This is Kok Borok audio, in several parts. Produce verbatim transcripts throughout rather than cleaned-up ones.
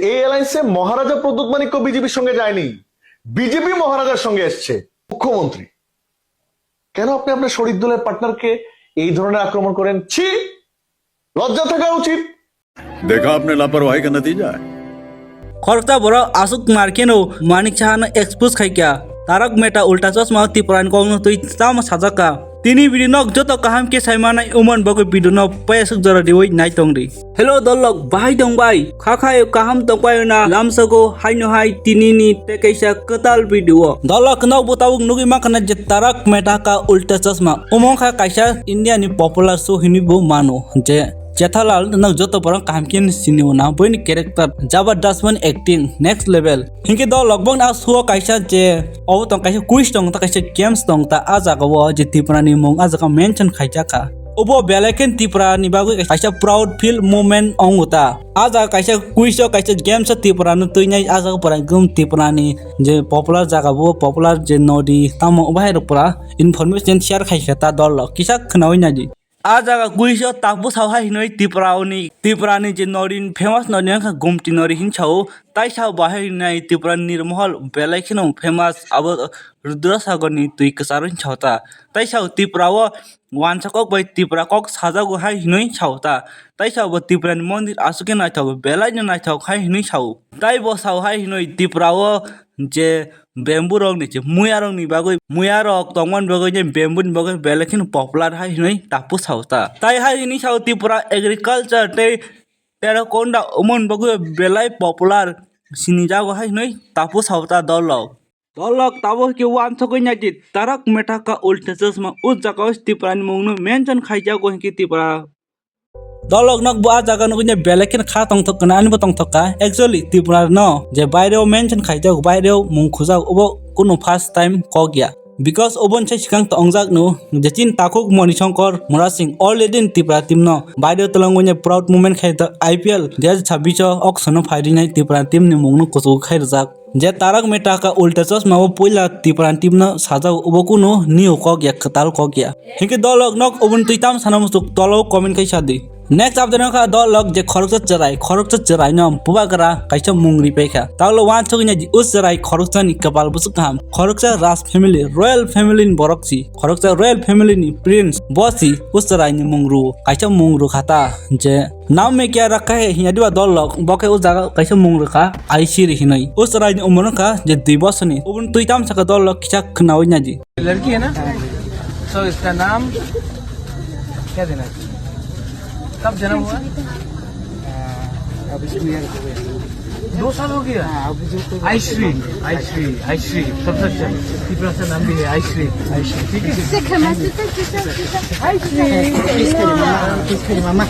এই অ্যালায়েন্সে মহারাজা প্রদ্যুৎ মাণিক্য বিজেপির সঙ্গে যায়নি, বিজেপি মহারাজার সঙ্গে এসছে। মুখ্যমন্ত্রী, কেন আপনি আপনার শরিক দলের পার্টনারকে এই ধরনের আক্রমণ করেন? ছি, লজ্জা থাকা উচিত। देखा आपने लापरवाही का नतीजा है। Khoroksa borok aswk mar kheno Manik Sahano expose khai kha. Tarak Mehta ulta chosma o Tripura ni kokno twi tamo sajak kha. Tini video nok joto kaham khe sai manai umon bagwi video no payasuk jora diwi nai tong di. Hello dolok, bahai tong bai? Kha khai kaham tong bai na lamsago haino hai tini ni tei kaisa kwtal video. Dolok nok bo tabuk nugwi mankha na je Tarak Mehta ka ulta chosma. Umon kha kaisa India ni popular show hinwi bo mano je Jethalal no joto borok kaham khe sini o na, boini character jabardast, boini acting next level. Hinkhe do logbong na suo kaisa je obo tong kaisa quiz tong ta, kaisa games tong ta, a jaga o je Tripura ni mung a jaga mention khaijak kha. Obo belai khe Tripura ni bagwi kaisa proud feel moment wngo ta. A jaga kaisa quiz o kaisa games o Tripura no twi nai, a jaga pura gum Tripura ni je popular jaga bo popular je nodi tamo bahai rok pura information share khai kha ta dol rok kisa khnawi nai di. A jaga quiz o tabuk sao hai hinwi Tripura ni, Tripura ni je nori famous nori wngkha Gumti nori hin sao, tai sao bahai hinwi Tripura ni Nirmohol belai kheno famous abo Rudra Sagar ni twi kwcharo hin sao ta. Tai sao Tripura o wansa kok bai Tripura kok sajago hai hinwi sao ta. Tai sao bo Tripura ni mondir aswk khe naithok belai no naithok hai hinwi sao. Tai bo sao hai hinwi Tripura o je bamboo rok ni je muya rok ni bagwi, muya rok tongmani bagwi je bamboo ni bagwi belai kheno popular hai hinwi tapu sao ta. Tai hai hinwi sao Tripura agriculture tei terracotta umon bagwi belai popular sini jago hai hinwi tapu sao ta dolok. Dolok tabuk khe wansugwi naidi Tarak Mehta ka ulta chosma, o jaga o Tripura ni mung no mention khai jago hinkhe Tripura Dolok nok bo a jaga nugwi belai kheno kha tongthok kana ani bo tongthok kha. Actually Tripura no je baire o mention khaijak, baire o mung khujak, obo kunu first time kok ya. Because obo ni sai swkang tongjak no je chin takhuk Moni Shankar Murasing already Tripura team no baire o twlangwi proud moment khai I P L dui hazar chabbish o auction o phai rinai Tripura team ni mung no kuchuk khai rijak. Je Tarak Mehta ka ulta chosma o puila Tripura team no sajak, obo kunu new kok ya, kwtal kok ya. Hinkhe dolok nok oboni twi tam sana muchuk tolo comment khai sadi. Next update wngkha dolok je khoroksa chwrai, khoroksa chwrai no bubagra kaisa mung ripai kha. Taulo wansugwi naidi o chwrai khoroksa ni kwpal bwswk kaham. Khoroksa Raj family, royal family ni borok si. Khoroksa royal family ni prince bo si o chwrai ni mung ru. Kaisa mung ru kha ta je Naomi kya rakha he hinya diba dolok bo khe o jaga kaisa mung rwkha Aishiri hinwi. O chwrai ni umor wngkha je dui bosor ni. Oboni twi tam saka dolok kisa khnawi naidi. लड़की है ना? तो इसका नाम क्या देना है? कब जन्म हुआ? अब इसको यार हो गया। दो साल हो गया। हाँ, अब जो तो आईश्री, आईश्री, आईश्री, सबसे अच्छा त्रिपुरा से नाम भी है आईश्री। आईश्री, ठीक है। इसके मामा।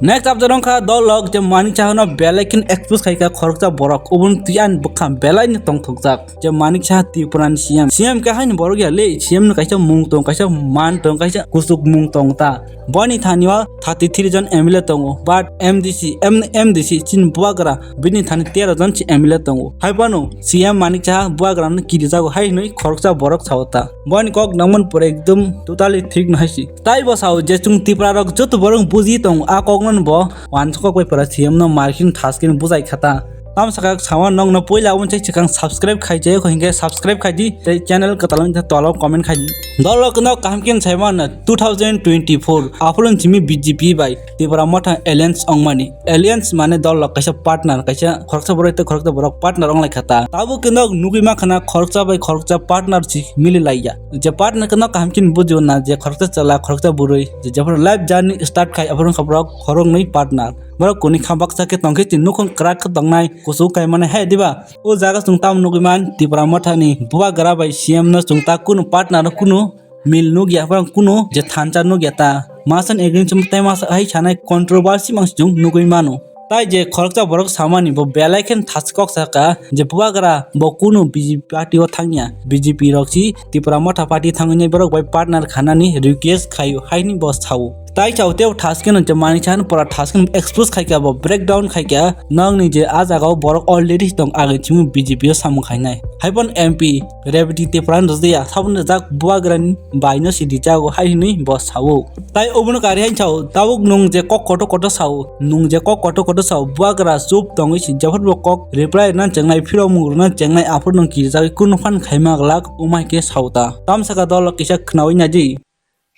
Next update wngkha dolok je Manik Saha no belai khin expose khaikha khoroksa borok, oboni twi ani bwkha belai ni tongthokjak je Manik Saha Tripura ni C M. C M khe haini borok ya le, C M ni kaisa mung tong, kaisa man tong, kaisa kuchuk mung tong ta. Boni thani o thirty three jon M L A tongo, but M D C, M, M D C chini bubagra bini thani tero jon si M L A tongo. Hai bono C M Manik Saha bubagra no kirijago hai hinwi khoroksa borok sao ta. Boni kok nangmani pore ekdom totally thik no hai si. Tai bo sao je chwng Tripura rok joto borok buji tongo, a kok no bo wansukok bai pura C M no marking thaskin bujai khata. Tam saka sawan nong no poila aboni sai swkang subscribe khai je, hinkhe subscribe khai di, tei channel kwtal wngkha tola o comment khai di. Dolok no kaham khe sai mano two thousand twenty-four aphuru simi B J P bai Tipra Motha alliance ongmani. Alliance mane dolok kaisa partner, kaisa khoroksa borok tei khoroksa borok partner onglai khata. Tabuk khe nok nugwi mankha na khoroksa bai khoroksa partner si mili laiya. Je partner khe nok kaham khe buji na je khoroksa chwla, khoroksa bwrwi je jephuru life journey start khai aphuru wngkha borok khoroknwi partner. Borok kuni kha baksa khe tongkhe chini nukhung kwrak khe tongnai kuchuk kai mane hai diba? O jaga chwng tamo nugwi man Tipra Motha ni bubagra bai C M no chwng ta kunu partner no kunu mil nukya, borok kunu je thansa nukya ta. Masa ni agreement tei masa hai sanai controversy mang chwng nugwi mano. Tai je khoroksa borok samani bo belai khe thas kok saka je bubagra bo kunu B J P party o thangya, B J P rok si Tipra Motha party thangwi borok bai partner khanani request khaio haini bo sao. Tai chao teo thaskeno je mani chan pora thaskeno expose khaikha bo breakdown khaikha nangni je a jagao borok already tong age chimui B J P o samung khainai. Haibon M P Rebati Tepran rwjaya saboni jak buagrani baino sidi jago hai hinui bo sao. Tai obono kari hai sao tabuk nung je kok koto koto sao nung je kok koto koto sao buagra chup tongwi si jephar bo kok reply rwna chengnai phirok mung rwna chengnai aphuru nung kirijagwi kunu phan khaima glak umai khe sao ta. Tamsaka dol kisa khnawi naji.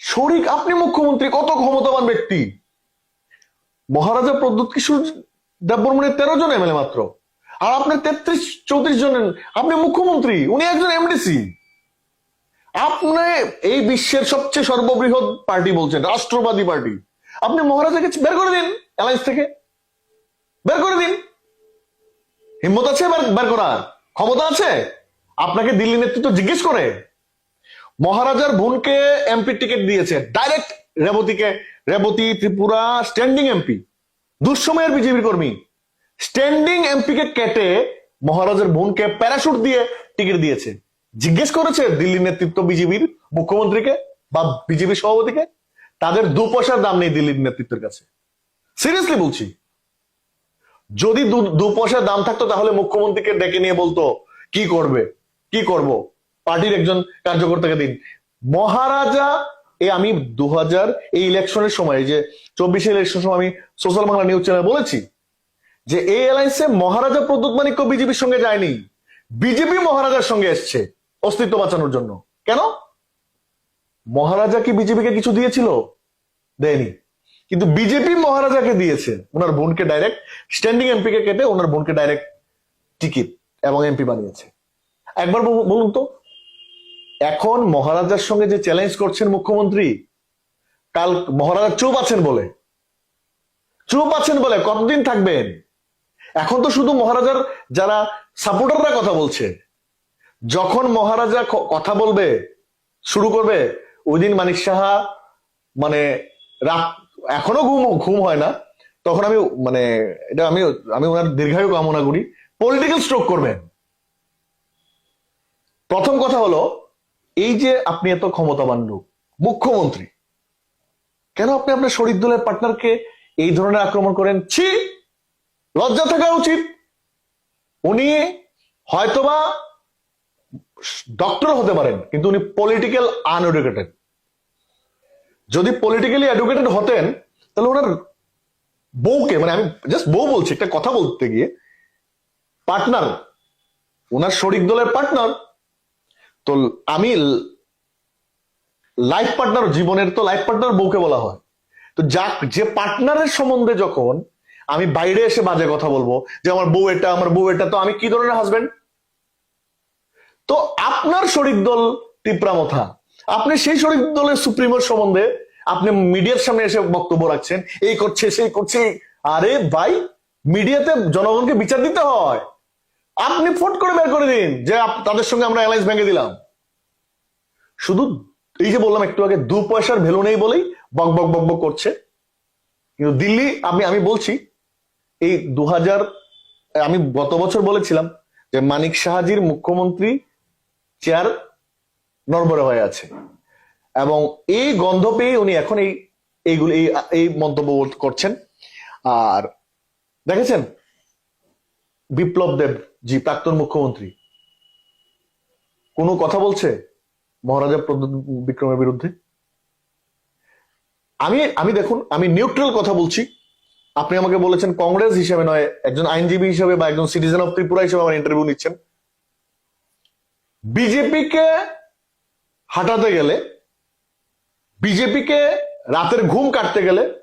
শরিক আপনি মুখ্যমন্ত্রী, কত ক্ষমতাবান ব্যক্তি। মহারাজা প্রদ্যুৎ কিশোর দেববর্মনের তেরো জন এমএলএ মাত্র, আর আপনার তেত্রিশ চৌত্রিশ জন। আপনি মুখ্যমন্ত্রী, উনি একজন এমডিসি। আপনি এই বিশ্বের সবচেয়ে সর্ববৃহৎ পার্টি বলছেন, রাষ্ট্রবাদী পার্টি। আপনি মহারাজাকে বের করে দিন অ্যালায়েন্স থেকে, বের করে দিন। হিম্মত আছে বের, বের করার? ক্ষমতা আছে? আপনাকে দিল্লি নেতৃত্ব জিজ্ঞেস করে? মহারাজার বোনকে এমপি টিকিট দিয়েছে ডাইরেক্ট রেবতীকে। রেবতী ত্রিপুরা স্ট্যান্ডিং এমপি, দুঃসময়ের বিজেপির কর্মী। স্ট্যান্ডিং এমপি কে কেটে মহারাজার বোনকে প্যারাশুট দিয়ে টিকিট দিয়েছে। জিজ্ঞেস করেছে দিল্লি নেতৃত্ব বিজেপির মুখ্যমন্ত্রীকে বা বিজেপি সভাপতিকে? তাদের দু পয়সার দাম নেই দিল্লির নেতৃত্বের কাছে। সিরিয়াসলি বলছি, যদি দু দু পয়সার দাম থাকতো তাহলে মুখ্যমন্ত্রীকে ডেকে নিয়ে বলতো কি করবে, কি করব, পার্টির একজন কার্যকর্তাকে দিন। মহারাজা, এই আমি দু হাজার, এই ইলেকশনের সময়, এই যে চব্বিশে ইলেকশন সময় আমি সোশ্যাল বাংলা নিউজ চ্যানেল বলেছি যে এই অ্যালায়েন্সে মহারাজা প্রদ্যুৎ মাণিক্য বিজেপির সঙ্গে যায়নি, বিজেপি মহারাজার সঙ্গে এসছে অস্তিত্ব বাঁচানোর জন্য। কেন? মহারাজা কি বিজেপিকে কিছু দিয়েছিল? দেয়নি, কিন্তু বিজেপি মহারাজাকে দিয়েছে, ওনার বোনকে ডাইরেক্ট স্ট্যান্ডিং এমপি কে কেটে ওনার বোনকে ডাইরেক্ট টিকিট এবং এমপি বানিয়েছে। একবার বল- বলুন তো, এখন মহারাজার সঙ্গে যে চ্যালেঞ্জ করছেন মুখ্যমন্ত্রী, কাল মহারাজা চুপ আছেন বলে, চুপ আছেন বলে কতদিন থাকবেন? এখন তো শুধু মহারাজার যারা সাপোর্টাররা কথা বলছে। যখন মহারাজা ক- কথা বলবে, শুরু করবে, ওই দিন মানিক সাহা মানে রাত, এখনো ঘুম ঘুম হয় না। তখন আমি মানে এটা আমি আমি ওনার দীর্ঘায়ু কামনা করি। পলিটিক্যাল স্ট্রোক করবেন। প্রথম কথা হলো, এই যে আপনি এত ক্ষমতাবান লোক, মুখ্যমন্ত্রী, কেন আপনি আপনার শরিক দলের পার্টনারকে এই ধরনের আক্রমণ করেন? ছি, লজ্জা থাকা উচিত। উনি হয়তোবা ডক্টর হতে পারেন, কিন্তু উনি পলিটিক্যাল আনএডুকেটেড। যদি পলিটিক্যালি এডুকেটেড হতেন, তাহলে ওনার বউকে, মানে, আমি জাস্ট বউ বলছি, একটা কথা বলতে গিয়ে, পার্টনার, ওনার শরিক দলের পার্টনার। তো আমি লাইফ পার্টনার, জীবনের তো লাইফ পার্টনার বউকে বলা হয়। তো যাক, যে পার্টনারের সম্বন্ধে যখন আমি বাইরে এসে বাজে কথা বলবো যে আমার বউ এটা, আমার বউ এটা, তো আমি কি ধরনের হাজবেন্ড? তো আপনার শরিক দল টিপ্রামথা, আপনি সেই শরিক দলের সুপ্রিমোর সম্বন্ধে আপনি মিডিয়ার সামনে এসে বক্তব্য রাখছেন, এই করছে, সেই করছে। আরে ভাই, মিডিয়াতে জনগণকে বিচার দিতে হয়। আপনি ফট করে বের করে দিন যে আপ- তাদের সঙ্গে আমরা অ্যালায়েন্স ভেঙে দিলাম। শুধু এই যে বললাম একটু আগে, দু পয়সার ভ্যালু নেই বলেই বক বক বক বক করছে। কিন্তু দিল্লি, আমি আমি বলছি, এই দু হাজার, আমি গত বছর বলেছিলাম যে মানিক সাহাজির মুখ্যমন্ত্রী চেয়ার নড়বড়ে হয়ে আছে, এবং এই গন্ধ পেয়ে উনি এখন এই এইগুলি এই এই মন্তব্য করছেন। আর দেখেছেন, বিপ্লব দেব জি, প্রাক্তন মুখ্যমন্ত্রী, কোনো কথা বলছে মহারাজা প্রদ্যুৎ বিক্রমের বিরুদ্ধে? আমি আমি দেখুন, আমি নিউট্রাল কথা বলছি। আপনি আমাকে বলেছেন কংগ্রেস হিসেবে নয়, একজন আইনজীবী হিসেবে বা একজন সিটিজেন অফ ত্রিপুরা হিসেবে আমার ইন্টারভিউ নিচ্ছেন। বিজেপি কে হাঁটাতে গেলে, বিজেপি কে রাতের ঘুম কাটতে গেলে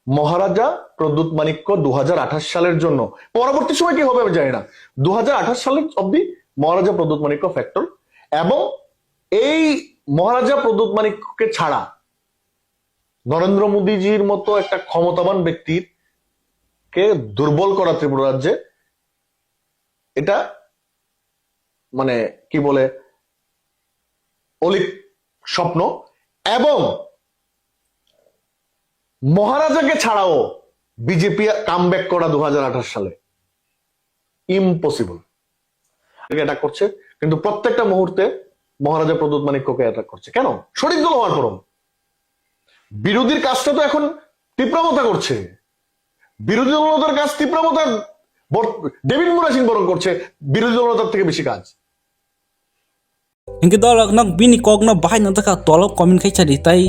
মহারাজা প্রদ্যুৎ মাণিক্য দু হাজার আঠাশ সালের জন্য, পরবর্তী সময় কি হবে আমি জানি না, দু হাজার আঠাশ সালের অবধি মহারাজা প্রদ্যুৎ মাণিক্য ফ্যাক্টর। এবং এই মহারাজা প্রদ্যুৎ মাণিক্যকে ছাড়া নরেন্দ্র মোদীজির মতো একটা ক্ষমতাবান ব্যক্তির কে দুর্বল করা ত্রিপুরা রাজ্যে, এটা মানে কি বলে, অলিক স্বপ্ন। এবং মহারাজাকে ছাড়াও বিজেপি কামব্যাক করা দু হাজার আঠাশ সালে ইম্পসিবল। অ্যাটাক করছে, কিন্তু প্রত্যেকটা মুহূর্তে মহারাজা প্রদ্যুৎ মাণিক্যকে অ্যাটাক করছে। কেন? শরিক দল হওয়ার পরও। বিরোধীর কাজটা তো এখন তিপ্রা মথা করছে। বিরোধী দলনেতার কাজ তিপ্রা মথা বর-, ডেভিড মুরাসিং বরং করছে বিরোধী দলনেতার থেকে বেশি কাজ। Hingke dolok nok bini kokno bahai nang taka tolok comment khai sadi tai.